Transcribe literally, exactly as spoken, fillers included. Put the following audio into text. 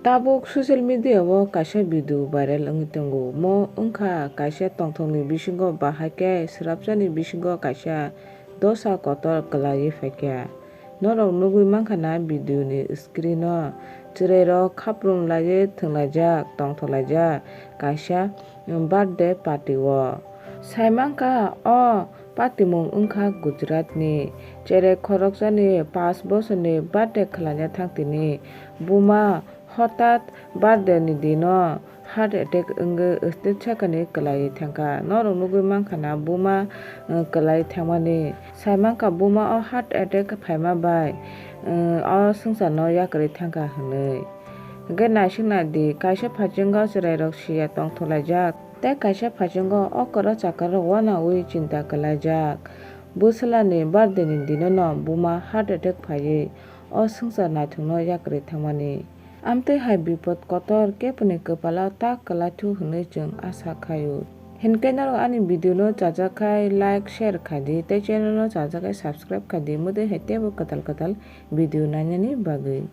Tabuk social media o kaisa video viral wngwi tongo. Mo wngkha kaisa tongthokni bisingo bahai khe swrapsani bisingo kaisa dosa kotor kwlaiwi phaikha. Norok nugwi mankha na video ni screen o chwrairok khaprum laiwi thwnglaijak, tongthok laijak kaisa birthday party o. Sai mankha o party mung wngkha Gujarat ni. Cherai khoroksani paanch bosorni birthday khwlaina thangtini buma hotat birthday ni dino heart attack wngwi state sakani kwlaiwi thangkha. Norok nugwi mankha na buma, uh, kwlai thangmani. Sai mankha buma o heart attack phaima bai, uh, o swngcharno yakarwi thangkha hwnwi. Hwnkhe naising nai di, kaisa phaichengo chwrairok siya tongthok laijak, tei kaisa phaichengo okra chakarok wanaui chinta kwlaijak. Bwswlani birthday ni dinono buma heart attack phaiwi o swngchar naithokno yakarwi thangmani. Amtwi hai bipot kotor keboni kwpalo ta kwlaithu hwnwi chwng asa khaio. Hinkhe norok ani video no chajak khai like, share khai di tei channel no chajak khai subscribe khai di, mwtwi hai teibo kwtal kwtal video nainani bagwi.